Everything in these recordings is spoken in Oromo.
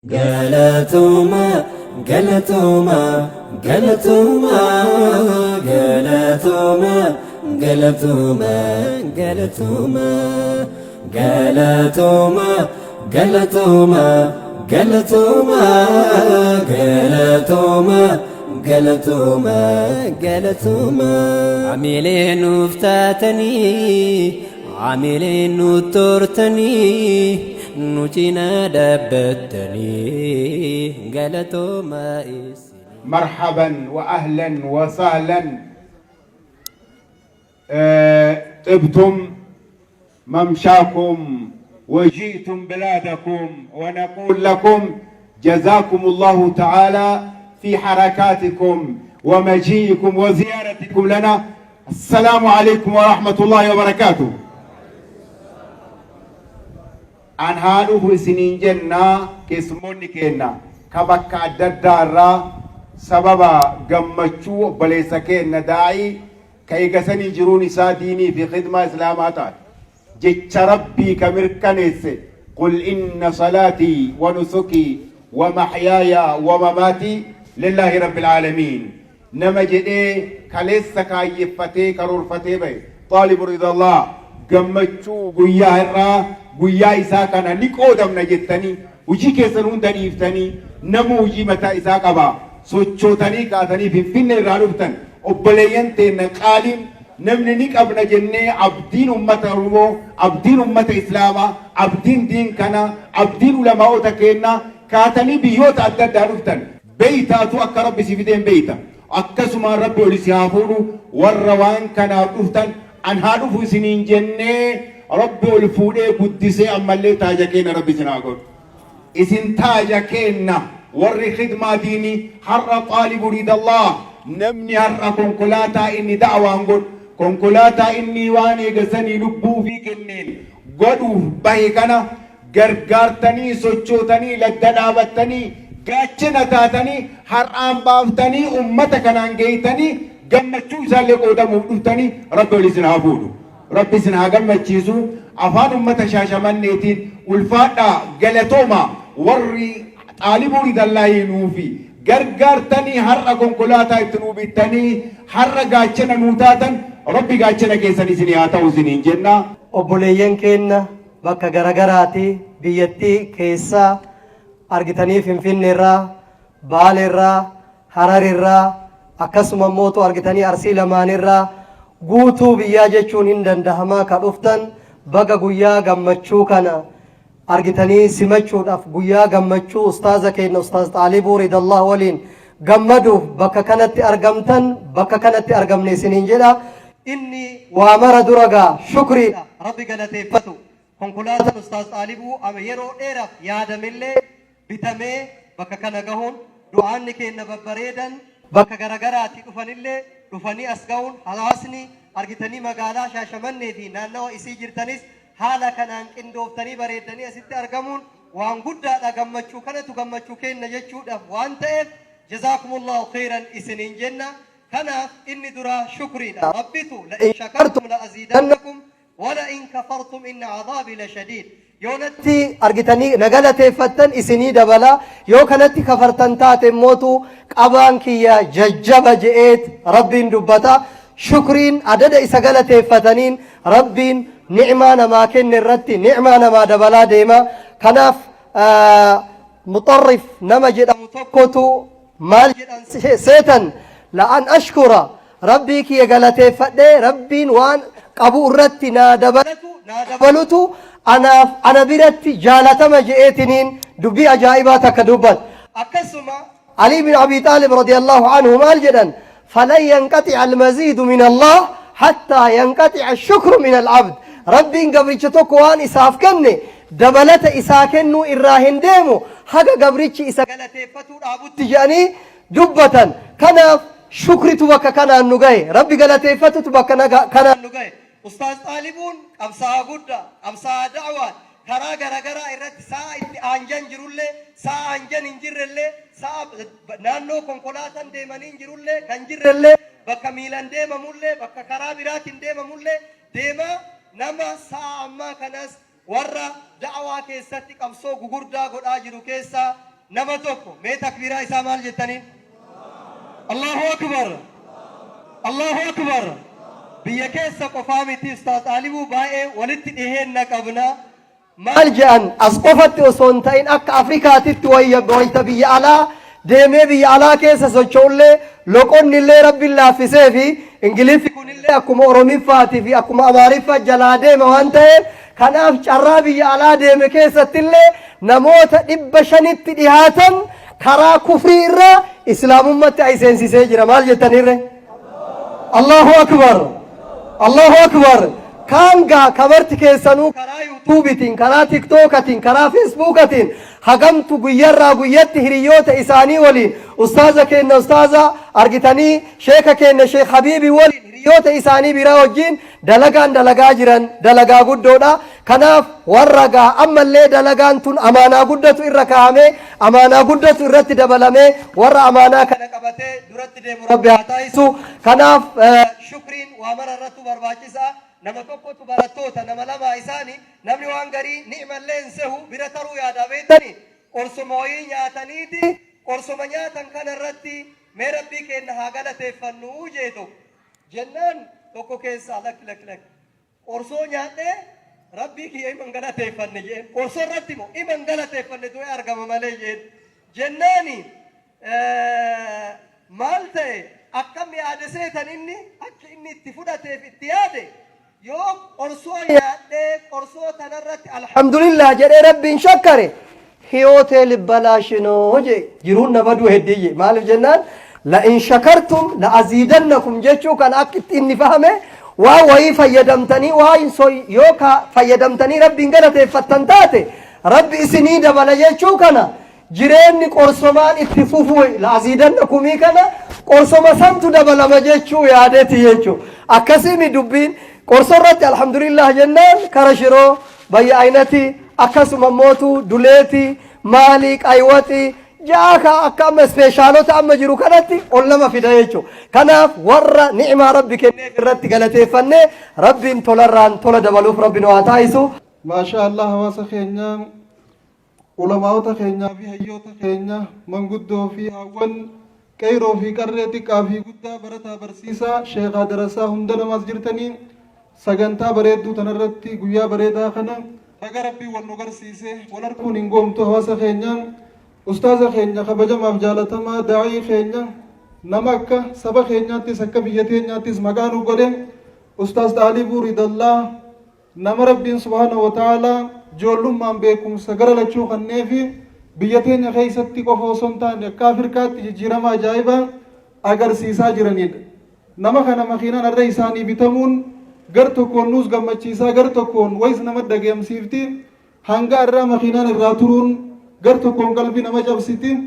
Galatooma galatooma galatooma galatooma galatooma galatooma galatooma galatooma galatooma galatooma galatooma galatooma Amilee nuuf taatanii Amilee nu tortanii nu cinaa dhaabbattanii galatoomaa isin. مرحبا واهلا وسهلا، طبتم ممشاكم وجئتم بلادكم، ونقول لكم جزاكم الله تعالى في حركاتكم ومجيئكم وزيارتكم لنا. السلام عليكم ورحمة الله وبركاته. An haa dhufu isiniin jennaa. Keessummoonni keenna ka bakka adda addaa irraa sababa gammachuu obboleessa keenna daa'ii ka eegasanii jiruun isaa diinii fi khidmaa islaamaa taate, jecha rabbii ka mirkaneesse, قل إن صلاتي ونسكي ومحياي ومماتي لله رب العالمين nama jedhee kaleessa kaayyeffatee karoorfatee bahe, طالب رضا الله, gammachuu guyyaa irraa guyyaa isaa kana ni qoodamna jettanii hojii keessan hunda dhiiftanii, nama hojii mataa isaa qaba, sochootanii kaatanii Finfinne irraa dhuftan, obboleeyyan teenna qaaliin, namni ni qabna jennee abdiin ummata Oromoo, abdiin ummata Islaamaa, abdiin diin kana, abdiin ulamaa'ota keenna, kaatanii biyyoota adda addaa dhuftan, beeytaatu akka rabbi si fideen beeyta. Akkasumaan rabbi oli si haa fuudhu. Warra waan kanaaf dhuftan an haa dhufu isiniin jennee, rabbi ol fuudhee guddisee ammallee taaja keenya rabbi isin haa godhu. Isin taaja keenna, warri khidmaa diinii har'a طالب رضا الله. Namni har'a konkolaataa inni da'waan godhu, konkolaataa inni waan eegasanii lubbuu fi kenneen godhuuf bahe kana gargaartanii, sochootanii, ladda dhaabattanii, gaachana taatanii, har'aan baaftanii, ummata kanaan geeytanii, gammachuu isaallee qoodamuuf dhuftanii, rabbi ol isin haa fuudhu. Rabbi isin haa gammachiisu. Afaan ummata Shaashamanneetiin ulfaadhaa, galatooma. Warri طالب رضا الله nuufi gargaartanii, har'a konkolaataa itti nuu bittanii, har'a gaachana nuu taatan, rabbi gaachana keessan isinii haa ta'u isiniin jenna. Obboleeyyan keenya bakka garagaraati biyyattii keessaa argitanii, Finfinneerraa, Baaleerraa, Hararirraa, akkasuma mootu argitanii Arsii lamaanirraa, guutuu biyyaa jechuun hin dandahamaa ka dhuftan, baga guyyaa gammachuu kana argitanii simachuudhaaf, guyyaa gammachuu ustaaza keenya Ustaaz Xaalibuu Ridallah waliin gammaduuf bakka kanatti argamtan, bakka kanatti argamne isiniin jedha. Inni waa mara dura gaa shukriidha, rabbi galateeffatu. Konkolaataan Ustaaz Xaalibuu ama yeroo dheeraaf yaadamillee bitamee bakka kana gahuun, du'aanni keenya babbareedan bakka garagaraatti dhufanillee dhufanii as gahuun, hawaasni argitanii magaalaa Shaashamannee fi naannawa isii jirtanis haala kanaan qindooftanii bareeddanii asitti argamuun waan guddaadha. Gammachuu kanatu gammachuu kenna jechuudhaaf waan ta'eef, جزاكم الله خيرا isiniin jenna. Kanaaf inni dura shukriidha. Rabbitu لئن شكرتم لأزيدنكم ولئن كفرتم إن عذابي لشديد. Yoo natti argitanii na galateeffattan isinii dabala, yoo kanatti kafartan taate mootu qabaan kiyya jajjaba je'eet rabbiin dubbata. Shukriin adada isa galateeffataniin rabbiin ni'maa namaa kenne irratti ni'maa namaa dabalaa deema. Kanaaf Muxarrif nama jedhamu tokkotu maal jedhan seetan? لأن أشكر, rabbii kiyya galateeffadhee rabbiin waan qabu irratti naa dabalatu naa dabalutu anaaf ana biratti jaalatama je'eetiniin dubbii ajaa'ibaa takka dubbat. Akkasuma Ali bin Abi Xaalib رضي الله عنه maal jedhan? فلن ينقطع المزيد من الله حتى ينقطع الشكر من العبد. Rabbiin gabricha tokko waan isaaf kenne dabalata isaa kennuu irraa hin deemu haga gabrichi isa galateeffatuu dhaabutti jedhanii dubbatan. Kanaaf shukritu bakka kanaan nu gahe, rabbi galateeffatutu bakka kanaan nu gahe. Ustaaz Xaalibuun qabsaa'aa guddaa, qabsaa'aa da'waa, karaa garagaraa irratti sa'a itti aanjan jirullee, sa'a aanjan hin jirrellee, sa'a naannoo konkolaataan deemanii hin jirullee kan jirrellee, bakka miilan deemamullee, bakka karaa biraatiin deemamullee deemaa nama sa'a ammaa kanas warra da'waa keessatti qabsoo gugurdaa godhaa jiru keessaa Nama tokko mee takbiiraa isaa maal jettaniin? Allahu Akbar! Allahu Akbar! Biyya keessa qofaa miti, Ustaaz Xaalibuu baay'ee walitti dhiheenna qabna. Maal je'an, as qofatti osoo hin ta'in akka Afrikaatitti wayta biyya alaa deemee biyya alaa keessa socho'ullee loqonni illee Rabbiin laaffisee fi Ingiliffi kunillee akkuma Oromiffaatii fi akkuma Amaariffa jalaa deema waan ta'eef, kanaaf carraa biyya alaa deeme keessattillee namoota 500tti dhihaatan karaa kufrii irraa Islaamummatti ay seensisee jira. Maal jettanirre? Allahu Akbar! Allahu Akbar! Kaan gaa kabarti keessanuu karaa yuutuubitiin, karaa tiktookatiin, karaa feesbuukatiin hagamtu guyyarraa guyyatti hiriyoota isaanii waliin ustaaza keenna ustaaza argitanii sheeka keenna sheek Habiibii waliin hiriyoota isaanii biraa wajjiin dalagaan dalagaa jiran dalagaa guddoodha. Kanaaf warra gaa ammallee dalagaan tun amaanaa guddatu irra kaa'amee, amaanaa guddatu irratti dabalamee, warra amaanaa kana qabatee duratti deemu Rabbi haa taasisu. Kanaaf shukriin waa mara irrattuu barbaachisaa. Nama tokkotu barattoota nama lamaa isaani namni waan garii ni'mallee hin sehu bira taruu yaadaa beektani, qorsoma wayii nyaataniiti qorsoma nyaatan kana irratti mee Rabbii keenna haa galateeffannuu jee tokko. Jennaan tokko keessaa lakki, lakki, lakki, qorsoo nyaadhee Rabbii kiyya iman galateeffanne jeen. Qorsoo irratti moo iman galateeffanne, du'ee argama malee jeen. Jennaani maal ta'e, akkam yaade seetan? Inni akki inni itti fudhateef itti yaade, yoo qorsoo nyaadhee qorsoo tanarratti alhamdulillah jedhee Rabbiin shakkare, hiyootee libbalaashinoo jee, jiruun na baduu heddii jee. Maaliif jennaan, la in shakartum la aziidannakum jechuu kan akka itti inni fahame, waa wayii fayyadamtanii, waa hin yoo ka fayyadamtanii Rabbiin galateeffattan taate Rabbi isinii dabala jechuu kana, jireenni qorsomaan itti fufuu la aziidannakumii kana qorsoma santu dabalama jechuu yaadeti jechuu. Akkasiimi dubbiin, qorso irratti alhamdulillah jennaan kara shiroo bayya aynati, akkasuma mootu duleeti, maalii, qaywaxi ja'a ka akka amma ispeeshaalota amma jiru kanatti ol nama fida jechuu. Kanaaf warra ni'maa Rabbi kenneef irratti galateeffannee Rabbiin tolarraan tola dabaluuf Rabbi nu haa taasisu. Maashaa Allah, hawaasa keenya, ulamaa'ota keenyaa fi hayyoota keenya, manguddoo fi haawwan, qeyroo fi qarree, xiqqaa fi guddaa, barataa, barsiisaa, sheekaa, darasaa, hunda namaas jirtanii sagantaa bareedduu tanarratti guyyaa bareedaa kana baga Rabbiin wal nu garsiise. Wal arguun hin goomtu. Hawaasa keenya, ustaaza keenya kabajamaaf jaalatamaa, daa'ii keenya, nama akka saba keenyaattis akka biyya teenyaattis maqaa nu godhe, Ustaaz Xaalibuu Ridallaa, nama Rabbiin subhaanahu wa ta'aalaa joollummaan beekumsa gara lachuu kanneefi biyya teenya keessatti qofa osoo hin taane akka Afrikaatti jijjiirama ajaa'ibaa agarsiisaa jiranidha. Nama kana makiinaan har'a isaanii bitamuun gar tokkoon nuus gammachiisaa, gar tokkoon wayis nama dhagayamsiifti. Hanga har'aa makiinaan irraa turuun gar tokkoon qalbii nama cabsiti.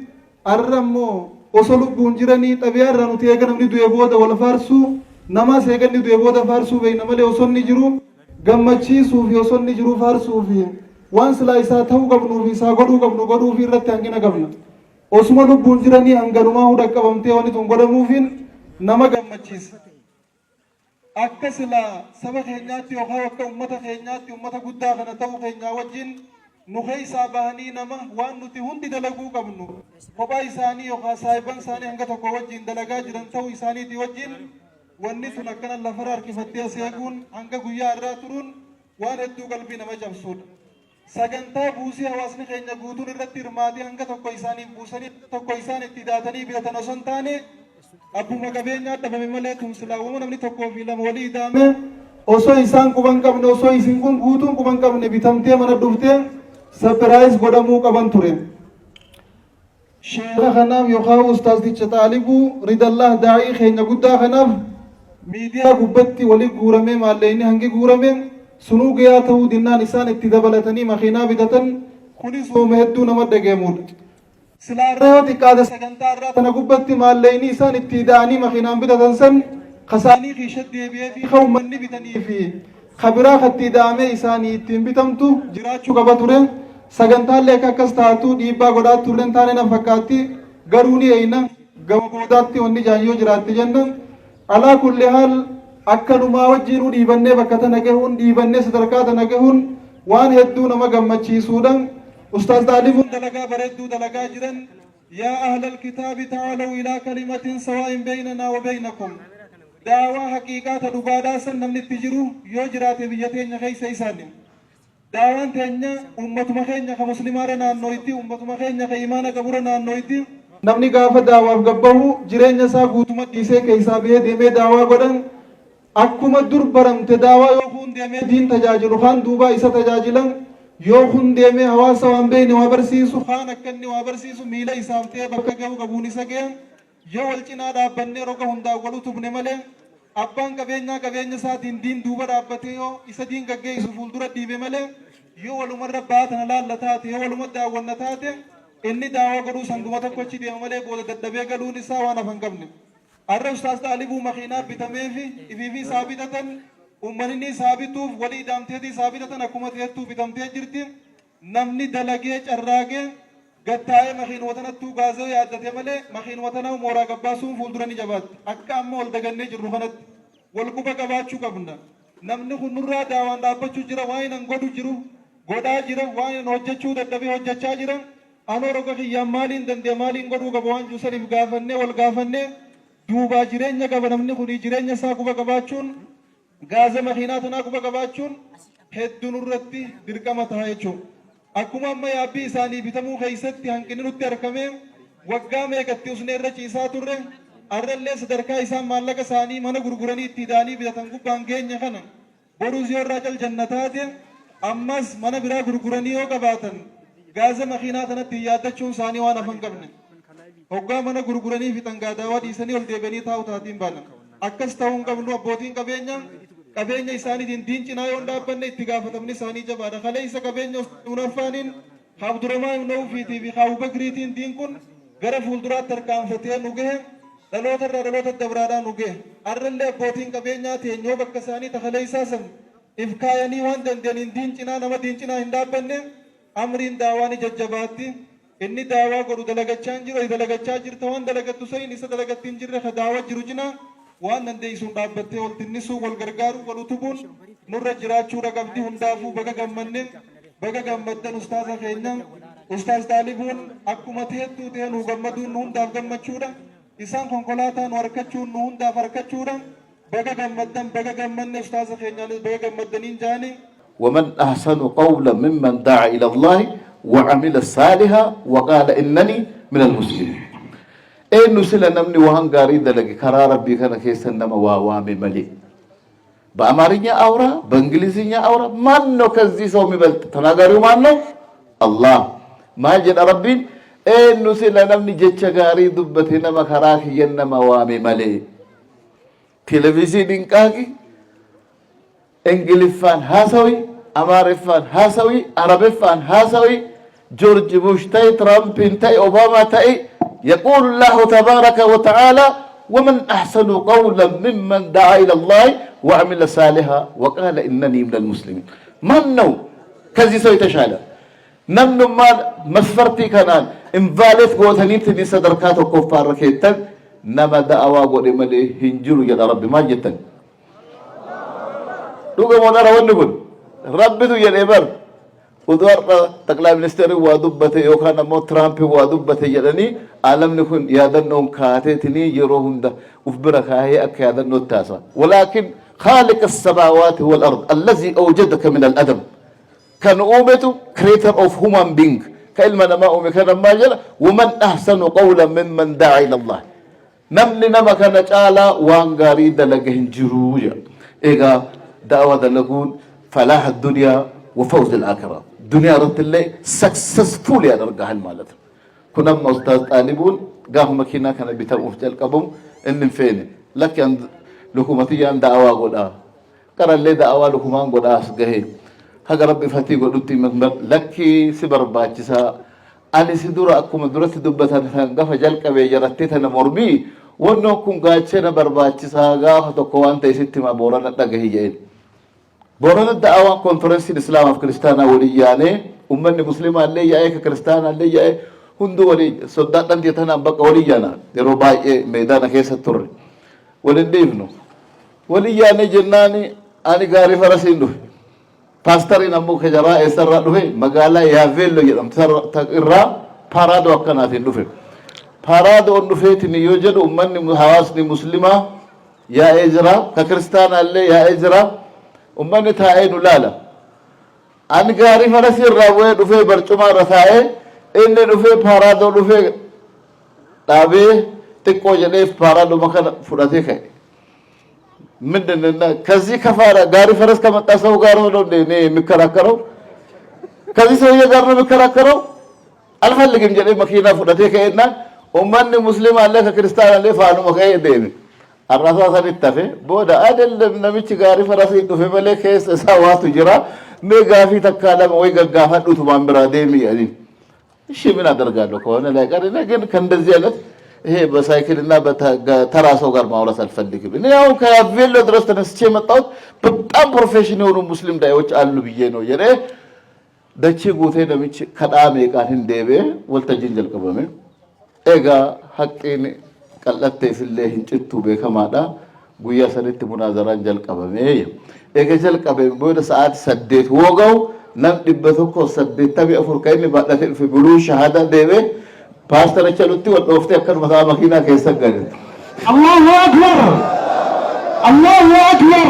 Har'a immoo osoo lubbuun jiranii, xabiyaa irraa nuti eega namni du'e booda wal faarsuu, namaas eega inni du'e booda faarsuu beekna malee, osoo inni jiru gammachiisuu fi osoo inni jiru faarsuu fi waan silaa isaa ta'uu qabnuu fi isaa godhuu qabnu godhuu fi irratti hanqina qabna. Osuma lubbuun jiranii hanganumaa hunda qabamtee wanni tun godhamuufiin nama gammachiisa. Akka silaa saba keenyaatti yookaan akka ummata keenyaatti, ummata guddaa kana ta'uu keenyaa wajjin, nu keessaa bahanii nama waan nuti hundi dalaguu qabnu kophaa isaanii yookaan saahiban isaanii hanga tokko wajjin dalagaa jiran ta'uu isaaniitii wajjin, wanni tun akkana lafarra harkifattee as eeguun, hanga guyyaa irraa turuun waan hedduu qalbii nama cabsuudha. Sagantaa buusii hawaasni keenya guutuun irratti hirmaatee hanga tokko isaaniif buusanii, tokko isaan itti daatanii bitatan osoo hin taane, abbuma qabeenyaa dhabame malee, tun silaawwama namni tokkoo fi lama walii idaame osoo isaan quban qabne, osoo isin kun guutuun quban qabne bitamtee mana dhuftee surprise godhamuu qaban ture. Sheeka kanaaf yookaan ustaazticha Xaalibuu Ridallaah, daa'ii keenya guddaa kanaaf, miidiyaa gubbatti wali guuramee maallaqni hangi guurame sunuu gayaa ta'uu dinnaan isaan itti dabalatanii makiinaa bitatan, kunis hooma hedduu nama dhagahamudha. Silaa irra yoo xiqqaate sagantaa irraa tana gubbatti maallaqni isaan itti ida'anii makiinaan bitatan san kasaanii kiisha deebi'ee fi ka uummanni bitanii fi ka biraa katti ida'amee isaanii ittiin bitamtu jiraachuu qaba ture. Sagantaallee akka akkas taatu dhiibbaa godhaa turre hin taane na fakkaatti. Garuu ni eeyna, gama boodaatti wanni jaayyoo jiraatti jenna. Alaa kulli haal, akkanumaa wajjiinuu dhiibannee bakka tana gahuun, dhiibannee sadarkaa tana gahuun waan hedduu nama gammachiisuudha. Ustaaz Xaalibuun dalagaa bareedduu dalagaa jiran. Yaa ahlal kitaabi ta'aalaw ilaa kalimatin sawaa'in beynanaa wa beynakum. Daawaa haqiiqaa ta dhugaadhaa san namni itti jiru yoo jiraate biyya teenya keessa isaani. Daawaan teenya ummatuma keenya ka muslimaarra naannooyti, ummatuma keenya ka imaana qaburra naannooyti. Namni gaafa daawaaf gabbahu jireenya isaa guutuma dhiisee keessaa bahee deemee daawaa godhan. Akkuma dur baramte daawaa yoo kuun deemee diin tajaajilu, kaan duubaa isa tajaajilan, yoo kun deemee hawaasa waan beekne waa barsiisu, kaan akka inni waa barsiisu miila isaaf ta'ee bakka gahuu qabuun isa gahe. Yoo wal cinaa dhaabbannee roga hundaan wal utubne malee, abbaan qabeenyaa qabeenya isaatiin diin duuba dhaabbatee yoo isa diin gaggeessu fuuldura dhiibe malee, yoo walumarra baatana laalla taate, yoo waluma daawwanna taate, inni daawaa godhuu sanguma tokkochi deema malee booda dadhabee galuun isaa waan hafa hin qabne. Har'a Ustaaz Xaalibuu makiinaa bitameefi ifiifi isaa bitatan, uummanni isaa bituuf walii idaamteetii isaa bitatan, akkuma ta'ettuu bitamtee jirti. Namni dalagee carraaqee gattaa'ee makiinuma tanattuu gaazoo yaaddate malee makiinuma tanaa mooraa gabbaasuun fuuldura ni jabaatti. Akka amma wal dagannee jirru kanatti wal quba qabaachuu qabna. Namni kun nurraa daawaan dhaabbachuu jira, waan hin godhu jiru godhaa jira, waan hin hojjechuu dadhabee hojjechaa jira. Anoo roga kiyyaan maaliin danda'e, maaliin godhuu qaba waan jiru saniif gaafannee, wal gaafannee duubaa jireenya qaba namni kun. Jireenya isaa quba qabaachuun, gaaza makiinaa tanaa quba qabaachuun hedduu nurratti dirqama ta'a jechuudha. Akkuma amma yaabbii isaanii bitamuu keessatti hanqinni nutti argame, waggaa meeqatti usnee irra ciisaa turre, har'allee sadarkaa isaan maallaqa isaanii mana gurguranii itti hidhaanii bitatan gubbaan geenya kana, borus yoo irraa cal janna taate, ammas mana biraa gurguranii yoo qabaatan, gaaza makiinaa tanatti hin yaaddachuun isaanii waan hafan qabne. Hoggaa mana gurguranii fixan gaadaawaa dhiisanii ol deebi'anii taa'u taatiin baana. Akkas ta'uu hin qabnu. Abbootiin qabeenya qabeenya isaaniitiin diin cinaa yoo hin dhaabbanne itti gaafatamni isaanii jabaadha. Kaleessa qabeenya Usmaan Abdurrahmaan ibn Awfiitii fi Abubakriitiin diin kun gara fuulduraatti tarkaanfatee nu gahe, dhaloota irraa dhaloota dabraadhaa nu gahe. Har'allee abbootiin qabeenyaa teenyoo bakka isaanii takaleessaa san if kaayanii waan danda'aniin diin cinaa, nama diin cinaa hin dhaabbanne, amriin daawaa ni jajjabaatti. Inni daawaa godhu dalagachaa hin jiru, dalagachaa jirta, waan dalagattu saniin isa dalagatti hin jirre ka daawaa jiru cinaa waan dandeessuun dhaabbattee wal tinnisuu, wal gargaaruu, wal utubuun nurra jiraachuudha qabdi. Hundaafuu baga gammanne, baga gammaddan ustaaza keenya. Ustaaz Xaalibuun akkuma teettuu ta'e nu gammaduun nu hundaaf gammachuudha. Isaan konkolaataa nu harkachuun nu hundaaf harkachuudha. Baga gammaddan, baga gammanne, ustaaza keenyaanis baga gammaddaniin jaanii. ومن أحسن قولا ممن دعا إلى الله وعمل صالحا وقال إنني من المسلمين. Eenyu sila namni waan gaarii dalage karaa Rabbii kana keessa nama waa waame malee? በአማርኛ አውራ፣ በእንግሊዝኛ አውራ፣ ማን ነው ከዚህ ሰው የሚበልጥ? ተናጋሪው ማን ነው? አላህ። Maal jedha Rabbiin? Eenyu sila namni jecha gaarii dubbate nama karaa kiyyan nama waame malee? Televizyiiniin qaaqi, Ingiliffaan haasawi, Amaariffaan haasawi, Arabiffaan haasawi, Joorji Bush ta'e, Tiraampiin ta'e, Obaamaa ta'e, يقول الله تبارك وتعالى: ومن أحسن قولا ممن دعا إلى الله وعمل صالحا وقال إنني من المسلمين. ማን ነው ከዚህ ሰው የተሻለ? Namnummaan መስፈርtii kanaan invalid gootaniitti sadarkaa tokkoffaarra keettan nama da'awaa godhe malee hin jiru jedha Rabbi. Maal jettan? Dhuga moo dhara wanni kun? Rabbitu jedhee bar. Utuu har'a ጠቅላይ ministeerri waa dubbate yookaan ammoo Tiraampi waa dubbate jedhanii, alamni kun yaadannoon kaateetinii yeroo hunda uf bira kaahee akka yaadannootti taasa. ولكن خالق السماوات والأرض الذي أوجدك من العدم, kan uumetu, creator of human being, ka ilma namaa uume kana maal jedha? ومن أحسن قولا ممن دعا إلى الله. Namni nama kana caalaa waan gaarii dalaga hin jiruu jedha. Egaa da'awa dalaguun فلاح الدنيا وفوز الآخرة, duniyaa irratti illee successful ያደርግሃል ማለት ነው. Kun amma Ustaaz Xaalibuun gaafa makiinaa kana bitamuuf jalqabamu inni hin feene. Lakki, lukumatiyyaan da'awaa godhaa, qarallee da'awaa lukumaan godhaa as gahee haga Rabbi fatii godhutti. Lakkii, si barbaachisaa, ani si dura akkuma duratti dubbatan san gafa jalqabee jarattee tana mormii, wannoon kun gaachena barbaachisaa, gaafa tokko waan ta'e sitti hima, Boorana dhagahi jedheen. Boorana da'awaan konferensiin Islaamaaf Kiristaanaa walii yaanee, ummanni Muslimaa illee yaa'ee, ka Kiristaanaa illee yaa'ee, hunduu walii soddaan dhandii tanaan bakka walii yaana. Yeroo baay'ee meedaana keessa turre, walin dhiifnu. Walii yaanee jennaani ani gaarii farasiin dhufe. Paastariin ammoo ka jaraa eessarraa dhufe? Magaalaa Yaaveelloo jedhamtu irraa Paaraadoo akkanaatiin dhufe. Paaraadoon dhufeetiin yoo jedhu ummanni hawaasni muslimaa yaa'ee jira, ka kiristaanaallee yaa'ee jira. Ummanni taa'ee nu laala. Ani gaarii farasii irraa bu'ee dhufee barcuma irra taa'ee, inni dhufee Paaraadoo dhufee dhaabee xiqqoo jedhee Paaraadoma kana fudhatee ka'e. ምንድን ነው ከዚህ ከፋራ ጋሪ ፈረስ ከመጣ ሰው ጋር ነው እንዴ እኔ የሚከራከረው? ከዚህ ሰውዬ ጋር ነው የሚከራከረው? አልፈልግም jedhee makiinaa fudhatee ka'eenna ummanni musliima illee ka kiristaana illee faanuma ka'ee deeme. Arrasaa sanitti hafe booda አይደለም namichi gaarii farasii dhufe malee keessa isaa waatu jira, mee gaafii takkaa lama ወይ gaggaafadhutumaan biraa deemi jedhaniin. እሺ ምን አደርጋለሁ ከሆነ ላይ ቀር፣ እኔ ግን ከእንደዚህ አይነት ይሄ በሳይክልና በተራ ሰው ጋር ማውራት አልፈልግም። እኔ አሁን ከያቬሎ ድረስ ተነስቼ የመጣሁት በጣም profession የሆኑ ሙስሊም ዳኢዎች አሉ ብዬ ነው jedhee dachee guutee namichi kadhaa meeqaan hin deebi'e waltajjiin jalqabame. Egaa haqqiin qal'atteefillee hin cittu beekamaadha. Guyyaa sanitti munaazaraan jalqabame. Eega jalqabeen booda sa'aati 8 wooga'u nam 184 kan inni baadhatee dhufe buluu shahaadaa deeme paastaricha nutti wal dhooftee akkanuma ta'a makiinaa keessa gale. Allahu Akbar! Allahu Akbar!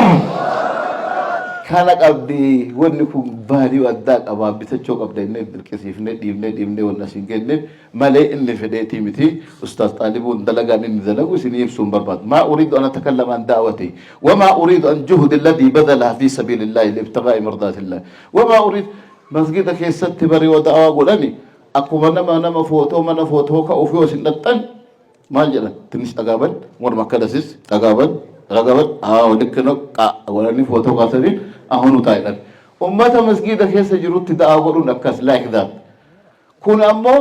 Kana qabdi, wanni kun value addaa qabaa, bitachuu qabda inni dirqisiifnee dhiibnee dhiibnee wanni asiin kenne malee inni fedheetii miti. Ustaaz Xaalibuun dalagaan inni dalagu isinii ibsuun barbaadu. ما أريد أن أتكلم عن دعوتي وما أريد عن جهد الذي بذلها في سبيل الله لابتغاء مرضات الله وما أريد. Masgida keessatti barii yoo da'awaa godhani akkuma nama footoo mana footoo ka'uuf yoo isin dhaxxan maal jedhan? ትንሽ ጠጋ በል፣ morma akkanasis ጠጋ በል፣ ጠጋ በል፣ አዎ ልክ ነው godhanii footoo kaasanii አሁኑ taa'edhan. Ummata masgiida keessa jirutti da'aa godhuun akkas like that. Kun ammoo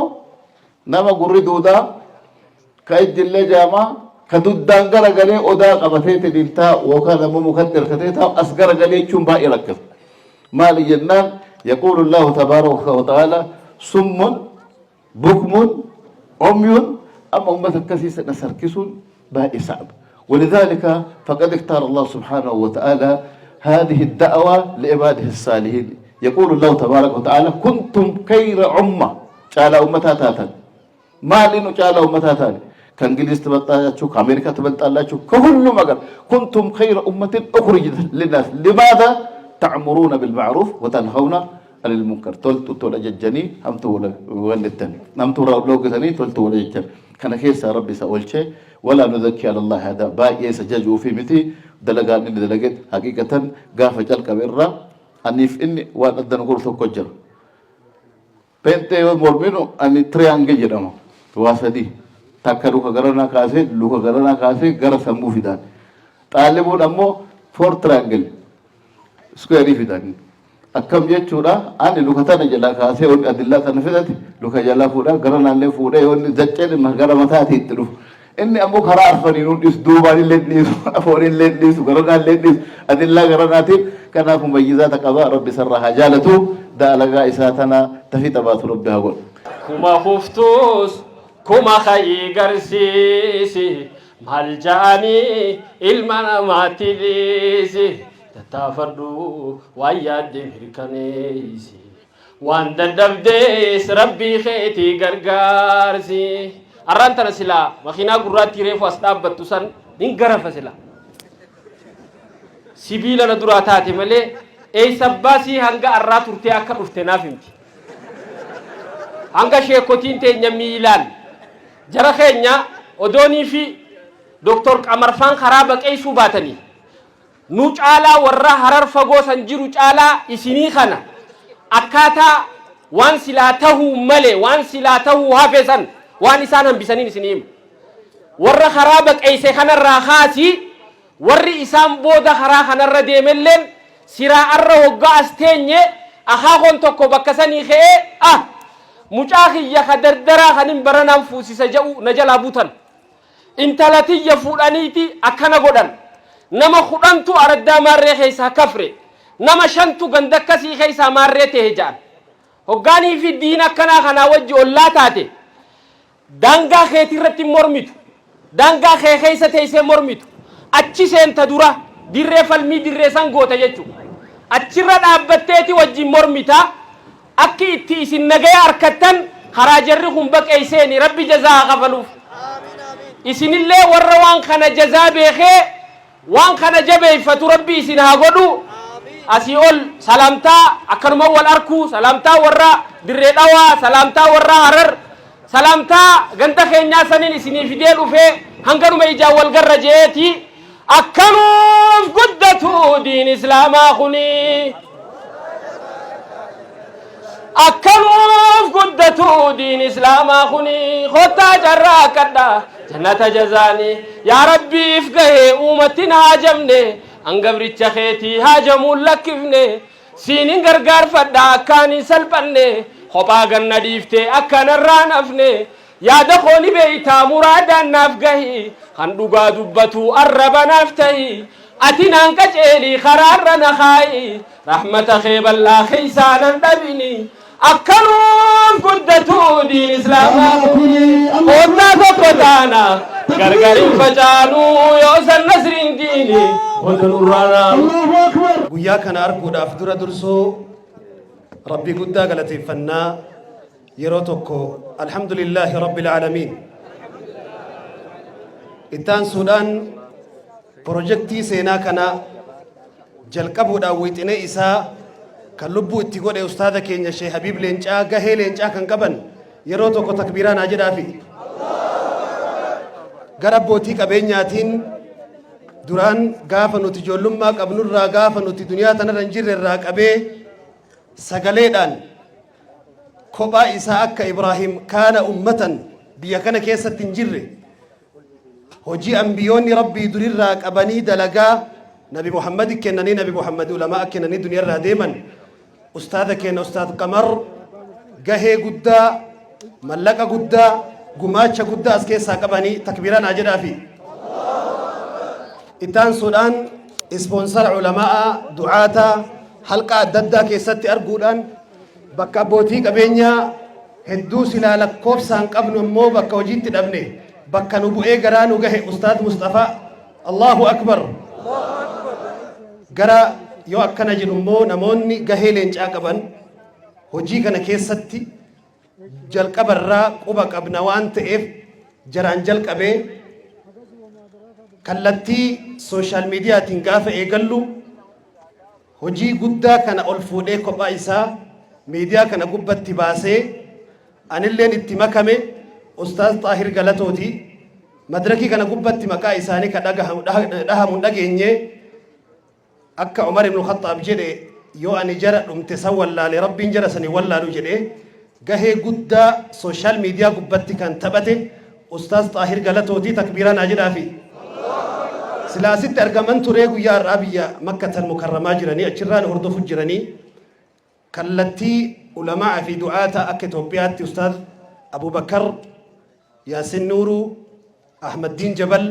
nama gurri duudaa, ka ijjillee jaamaa, ka duddaan garagalee odaa qabatee tediin taa'u yookaan ammoo mukatti hirkatee taa'u as garagalee jechuun baay'ee rakkisa. Maali jennaan, يقول الله تبارك وتعالى صم بكم عمي. أما أمة كثيرة نسركسون باقي صعب، ولذلك فقد اختار الله سبحانه وتعالى هذه الدعوة لعباده الصالحين. يقول الله تبارك وتعالى كنتم خير أمة. caalaa ummataa taatan. Maaliin caalaa ummataa taane? ከእንግሊዝ ትበልጣላችሁ፣ ከአሜሪካ ትበልጣላችሁ፣ ከሁሉም ሀገር። كنتم خير أمة أخرجت للناس لماذا؟ تأمرون بالمعروف وتنهون عن المنكر. Toltu tola jajjanii, hamtu walittani, hamtu loogitanii, toltu wala jajjan. Kana keessa rabbi isa oolchee. ولا نزكي على الله أحدا. Baay'ee isa jajuu fi miti, dalagaan inni dalage haqiqatan gaafa calqabe irraa aniif inni waan adda nu godhu tokko jira. Pentee yoo morminu ani triangle jedhama, waa sadii takka luka garanaa kaasee, luka garanaa kaasee gara sammuu fidaan. Xaalibuun ammoo four triangle square fidan. Akkam jechuudha? Ani luka tana jalaa kaasee wanni adillaa tana fidate luka jalaa fuudha, gara naannee fuudhee wanni zacceen gara mataatii itti dhufu. Inni ammoo karaa arfanii nuun dhiisu, duubaan illee dhiisu, afoon illee dhiisu, gara naallee dhiisu, adillaa gara naatiin. Kanaaf mumayyizaata qaba. Rabbi sarraa haa jaalatu, dalagaa isaa tana tafii xabaatu rabbi haa godhu. Kuma kuftuus kuma ka'ii garsiisi, maal ja'anii ilma namaatti dhiisi, tattaafadhu, waan yaadde mirkaneessi, waan dadhabdees rabbii keetii gargaarsi. Arraan tana silaa makiinaa gurraattii reefu as dhaabbattu san nin garafa, silaa sibiila na duraa taate malee eeysa baasii hanga arraa turtee akka dhufte naaf himti. Hanga sheekotiin teenya miilaan jara keenya odoonii fi Doktor Qamarfaan karaa baqeessuu baatanii nu caalaa, warra Harar fagoo san jiru caalaa isinii kana akkaataa waan silaa tahuu male, waan silaa tahuu hafe san waan isaan hambisaniin isinii hima. Warra karaa baqeeyse kanarraa kaasii warri isaan booda karaa kanarra deemelleen siraa arra hoggaa as teenye akaakoon tokko bakka sanii ka'ee ah mucaa kiyya ka dardaraa kanin baranaan fuusisa jedhu na jalaa butan, intala tiyya fuudhaniiti akkana godhan, nama 10tu araddaa maarree keessaa kafre, nama shantu ganda akkasii keessaa maarree ta'e jedhan. Hoggaanii fi diina akkanaa kanaa wajji ollaa taate, daangaa keetii irratti mormitu, daangaa kee keessa teessee mormitu, achi seenta, dura dirree falmii dirree san goota jechuudha. Achirra dhaabbatteeti wajjin mormita. Akki itti isin nagaya arkattan karaa jarri kun baqeyseeni Rabbi jazaa haa kafaluuf. Isinillee warra waan kana jazaa beekee waan kana jabeeyfatu Rabbi isin haa godhu. Asii ol salaamtaa akkanuma wal arkuu, salaamtaa warra Dirree Dhawaa, salaamtaa warra Harar, salaamtaa ganda keenyaa saniin isinii fidee dhufee hanganuma ijaan wal garra je'eeti. Akka nuuf guddatu diin islaamaa kuni. Akka nuuf guddatu diin islaamaa kuni. Kottaa carraaqqadha jannata jazaani. Yaa Rabbi if gahee uumatti hin haajamne. An gabricha keetii haajamuun lakkifne. Siinin gargaarfadha akkaan hin salphanne. Kophaa ganna dhiiftee akka narraa hin hafne. Yaada koo ni beeytaa muraadaan naaf gahi Kan dhugaa dubbatu arraba naaf tahi Ati naan qaceeli karaarra na kaa'i Rahmata kee bal'aa keessaa nan dhabini Akka nuuf guddatu diin islaamaa kuni Koottaa tokko taana gargar hin facaanu Yoo san nasriin diini wanta nurraa naanu. Guyyaa kana arguudhaaf dura dursoo Rabbii guddaa galateeffannaa. Yeroo tokko Alhamdulillaahi Rabbil Aalamiin. Itti aansuudhaan pirojektii seenaa kana jalqabuudhaan wixinee isaa kan lubbuu itti godhe ustaada keenya Sheeh Habiib Leencaa gahee leencaa kan qaban yeroo tokko takbiiraa naa jedhaafi. Gara abbootii qabeenyaatiin duraan gaafa nuti ijoollummaa qabnurraa gaafa nuti duniyaa tanarra hin jirre irraa qabee sagaleedhaan kophaa isaa akka Ibraahim kaana ummatan biyya kana keessatti hin jirre hojii ambiyoonni Rabbii durirraa qabanii dalagaa Nabi Muhammad kennanii Nabi Muhammad ulamaa kennanii duniyarraa deeman ustaada keenya ustaad Qamar gahee guddaa mallaqa guddaa gumaacha guddaa as keessaa qabanii takbiiraa naa jedhaafi. Itti aansuudhaan ispoonsara ulamaa'a du'aataa halqaa adda addaa keessatti arguudhaan bakka abbootii qabeenyaa hedduu silaa lakkoofsaan qabnu immoo bakka hojiitti dhabne bakka nu bu'ee garaa nu gahe Ustaad Musxafaa Allahu Akbar gara yoo akkana jedhu immoo namoonni gahee leencaa qaban hojii kana keessatti jalqabarraa quba qabna waan ta'eef jaraan jalqabee kallattii sooshaal miidiyaatiin gaafa eegallu Hojii guddaa kana ol fuudhee kophaa isaa miidiyaa kana gubbatti baasee anilleen itti makame Ustaaz Xaahir Galatooti. Madrakii kana gubbatti maqaa isaanii ka dhahamu hin dhageenye. Akka Umar ibn Khaxxaab jedhe yoo ani jara dhumte san wallaale Rabbiin jara san hin wallaalu jedhe. Gahee guddaa sooshaal miidiyaa gubbatti kan taphate Ustaaz Xaahir Galatooti takbiiraa naa jedhaafi. Silaa asitti argaman turee guyyaa har'aa biyya Makkatal Mukarramaa jiranii achirraa nu hordofu jiranii kallattii ulamaa fi du'aata akka Itoophiyaatti Ustaaz Abubakar Yaasin Nuuruu Ahmaddiin Jabal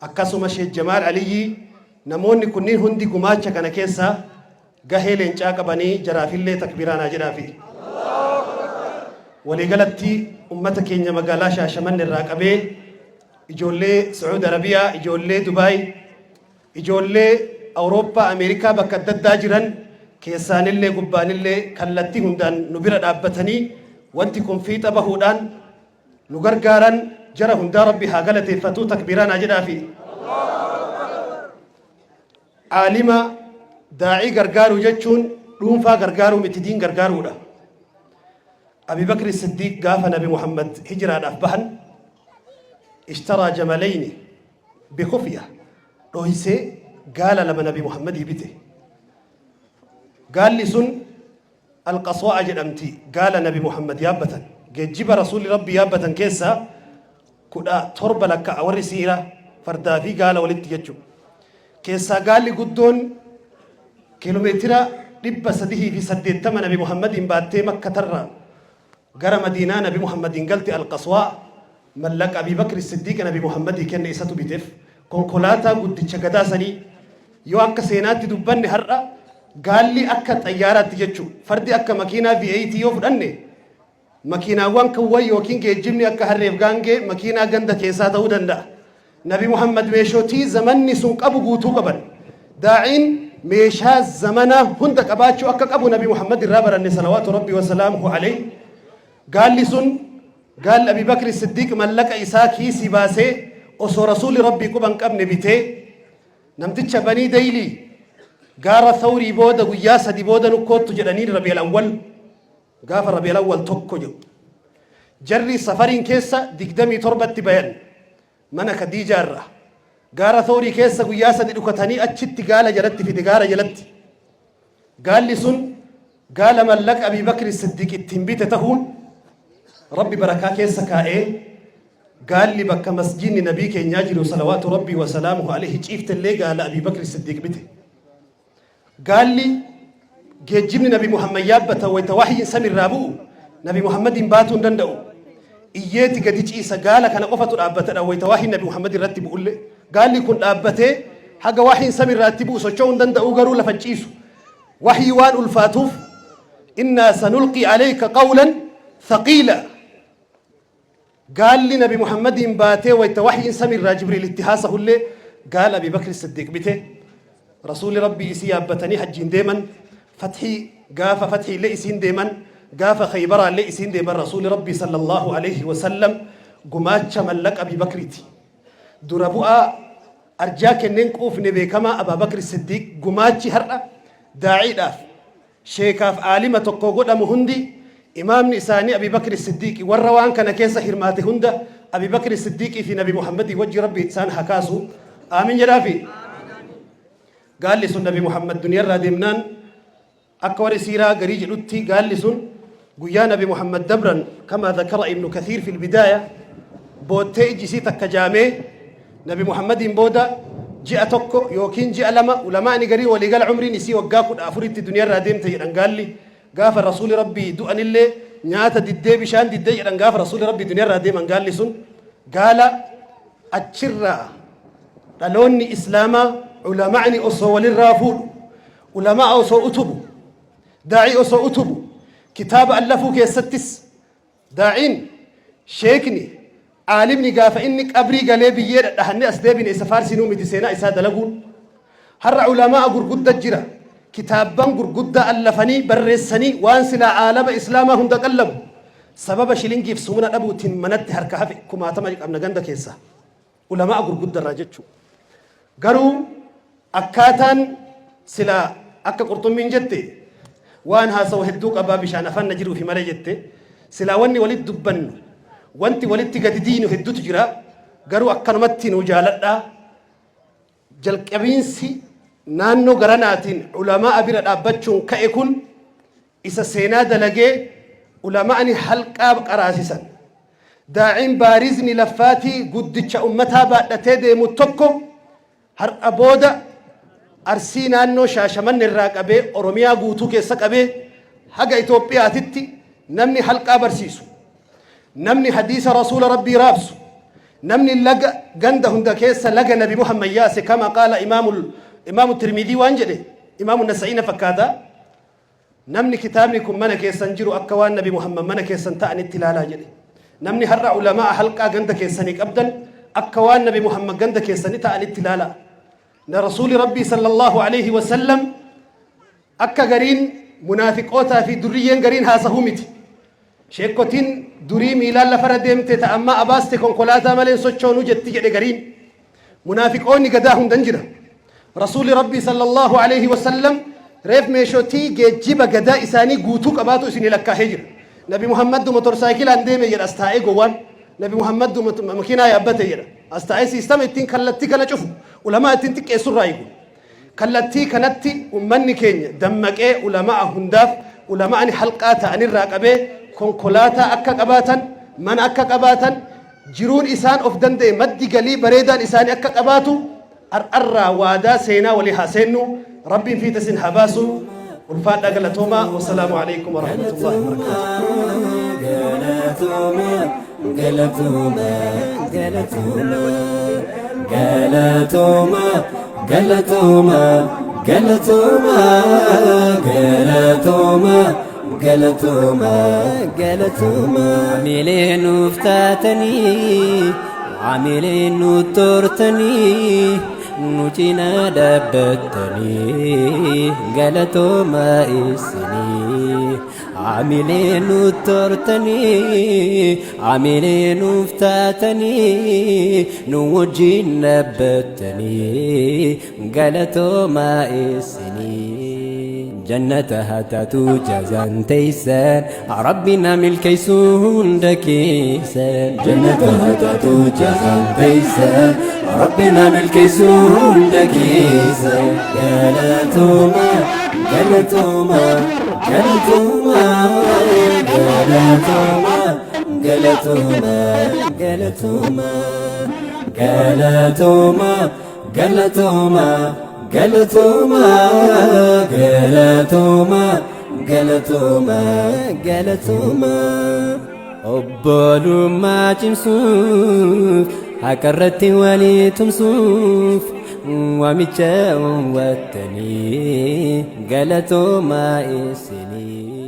akkasuma Sheek Jamaal Aliyyii namoonni kunniin hundi gumaacha kana keessa gahee leencaa qabanii jaraafillee takbiiraa naa jedhaafi. Waliigalatti ummata keenya magaalaa Shaashamanne irraa qabee ijoollee Sacuud Arabiyaa, ijoollee Dubaay, ijoollee Awurooppaa, Ameerikaa bakka adda addaa jiran keessaanillee gubbaanillee kallattii hundaan nu bira dhaabbatanii wanti kun fiixa bahuudhaan nu gargaaran jara hundaa Rabbi haa galateeffatuu takbiiraa naa jedhaafi. Aalima daa'ii gargaaruu jechuun dhuunfaa gargaaruu miti diin gargaaruudha. Abi Bakri Siddiiq gaafa Nabi Muhammad hijiraadhaaf bahan ishtaraa jamalayni bikufiya dhoysee gaala lama Nabi Muhammadii bite. Gaalli sun Alqaswaa'a jedhamti gaala Nabi Muhammad yaabbatan. Geejjiba Rasuulli Rabbi yaabbatan keessaa 17 lakka'a warri siira fardaa fi gaala walitti jechuudha. Keessaa gaalli guddoon kiiloomeetira 380 Nabi Muhammadiin baattee Makkatarraa gara Madiinaa Nabi Muhammadiin galte Alqaswaa mallaqa Abii Bakri Siddiiq Nabi Muhammadii kenne isatu biteef. Konkolaataa guddicha gadaa sanii yoo akka seenaatti dubbanne har'a gaalli akka xayyaaraatti jechuu fardi akka makiinaa V8 yoo fudhanne makiinaawwan kuwwan yookiin geejjibni akka harreef gaangee makiinaa ganda keessaa ta'uu danda'a. Nabi Muhammad meeshotii zamanni sun qabu guutuu qaban. Daa'iin meeshaa zamanaa hunda qabaachuu akka qabu Nabi Muhammad irraa baranne salawaatu Rabbi wasalaamuhu alayhi. Gaalli sun gaalli Abi Bakri Siddiiq mallaqa isaa kiisii baasee osoo Rasuulli Rabbii quba hin qabne bitee namticha Banii Daylii gaara Thawrii booda guyyaa sadi booda nu koottu jedhaniin Rabi'al Awwal gaafa Rabi'al Awwal tokko jedhu. Jarri safariin keessa 27tti bayan mana Khadiijaa irraa. Gaara Thawrii keessa guyyaa sadi dhukatanii achitti gaala jalatti fide gaara jalatti. Gaalli sun gaala mallaqa Abii Bakri Siddiq ittiin bite tahuun Rabbi barakaa keessa kaa'ee gaalli bakka masjiidni nabii keenyaa jiru salawaatu Rabbii wa salaamuhu alayhi ciiftellee gaala Abii Bakri Siddiq bite. Gaalli geejjibni Nabi Muhammad yaabbatan wayta wahyiin samirraa bu'u Nabi Muhammadiin baatuu hin danda'u. Iyyeeti gadi ciisa gaala kana qofatu dhaabbatadha wayta wahyiin Nabi Muhammad irratti bu'ulle. Gaalli kun dhaabbatee haga wahyiin samirraa itti bu'u socho'uu hin danda'u garuu lafa hin ciisu. Wahyii waan ulfaatuuf innaa sanulqii alayka qawlan thaqiila. Gaalli Nabi Muhammadiin baatee wayta wahyiin samiirraa Jibriil itti haasahullee gaala Abii Bakri Siddiiq bite. Rasuulli Rabbii isii yaabbatanii hajjiin deeman. Fathii gaafa fathiillee isiin deeman. Gaafa Khaybaraallee isiin deeman Rasuulli Rabbii sallallahu aleyhi wa sallam gumaacha mallaqa Abii Bakriiti. Dura bu'aa arjaa kenneen quufne beekamaa Abaa Bakri Siddiiq gumaachi har'a daa'iidhaaf Sheekaaf aalima tokko godhamu hundi imaamni isaanii Abii Bakri Siddiiqi. Warra waan kana keessa hirmaate hunda Abii Bakri Siddiiqii fi Nabi Muhammadii wajji Rabbi isaan haa kaasu. Aamin jedhaafi. Gaalli sun Nabi Muhammad duniyarraa deemnaan akka warri siiraa garii jedhutti gaalli sun guyyaa Nabi Muhammad dabran kama dhakara Ibnu Kathiir fil bidaaya boottee ijji isii takka jaamee Nabi Muhammadiin booda ji'a tokko yookiin ji'a lama ulamaa'ni garii waliigala umriin isii waggaa 14tti duniyarraa deemte jedhan gaalli gaafa rasuuli rabbii du'anillee nyaata diddee bishaan diddee jedhan gaafa rasuuli rabbii duniyarraa deeman gaalli sun gaala achirraa dhaloonni islaamaa ulamaa'ni osoo walirraa fuudhu ulamaa osoo utubu daa'ii osoo utubu kitaaba allafuu keessattis Daa'iin, sheekni, aalimni gaafa inni qabrii galee biyyee dhadhahannee as deebine isa faarsinuu miti seenaa isaa dalaguun. Har'a ulamaa'a gurgudda jira. Kitaabban gurguddaa allafanii, barreessanii waan silaa aalama islaamaa hunda qallabu sababa shilingiif sumuna dhabuutiin manatti harka hafe kumaatama qabna ganda keessaa. Ulamaa'a gurgudda irraa jechuu. Garuu akkaataan silaa akka qurxummiin jette waan haasawu hedduu qabaa bishaan afaan na jiruufi malee jette silaa wanni walitti dubbannu wanti walitti gadi diinu hedduutu jira garuu akkanumatti nuu jaaladhaa jalqabiinsi naannoo garanaatiin ulamaa'a bira dhaabbachuun ka'e kun isa seenaa dalagee ulama'ni halqaa qaraasisan daa'iin baarizni laffaatii guddicha ummataa baadhatee deemu tokko har'a booda Arsii naannoo Shaashamanne irraa qabee Oromiyaa guutuu keessa qabee haga Itoophiyaatitti namni halqaa barsiisu namni hadiisa rasuula rabbii raabsu namni laga ganda hunda keessa laga nabi Muhammad yaase kama qaala imaamu Tirmidii waan jedhe imaamu Nasa'iina fakkaata Namni kitaabni kun mana keessan jiru akka waan Nabi Muhammad mana keessan ta'anitti ilaalaa jedhe. Namni har'a ulamaa'a halqaa ganda keessanii qabdan akka waan Nabi Muhammad ganda keessanii ta'anitti ilaalaa. Na Rasuuli Rabbii sallallahu alaihi wasallam akka gariin munaafiqootaa fi durriyyeen gariin haasahuu miti. Sheekkotiin durii miilaan lafarra deemte ta ammaa abaaste konkolaataa malee hin sochoonuu jetti jedhe gariin. Munaafiqoonni gadaa hundan jira. Rasuulli Rabbii sallallahu alaihi wasallam reef meeshotii geejjiba gadaa isaanii guutuu qabaatu isinii lakkaahee jira. Nabi Muhammaddu motorsaayikilaan deeme jedha as taa'ee gowwaan. Nabi Muhammaddu makiinaa yaabbate jedha. As taa'ee siistama ittiin kallattii kana cufu ulamaa ittiin xiqqeessurraa eegu. Kallattii kanatti ummanni keenya dammaqee ulama'a hundaaf ulama'ani halqaa ta'anirraa qabee konkolaataa akka qabaatan, mana akka qabaatan, jiruun isaan of danda'e maddi galii bareedaan isaanii akka qabaatu har'arraa waadaa seenaa walii haa seennu. Rabbiin fiixa isin haa baasu. Ulfaadhaa galatoomaa. Wassalaamu alaikum warahmatullahi wabarakaatuh. Galatooma, galatooma, galatooma, galatooma, galatooma, galatooma, galatooma, galatooma, galatooma. Hamilee nuuf taatanii, hamilee nu tortanii. Nu cinaa dhaabbattanii galatoomaa isinii Hamilee nu tortanii hamilee nuuf taatanii nu wajjin dhaabbattanii galatoomaa isinii Jannata haa taatu jazaan teeysan Rabbi na milkeessu hunda keessan Jannata haa taatu jazaan teeysan Rabbi na milkeessu hunda keessan Galatooma galatooma galatooma galatooma galatooma galatooma galatooma galatooma galatooma galatooma galatooma galatooma Obbolummaa cimsuuf haqa irratti walii tumsuuf waamicha wattanii galatoomaa isinii.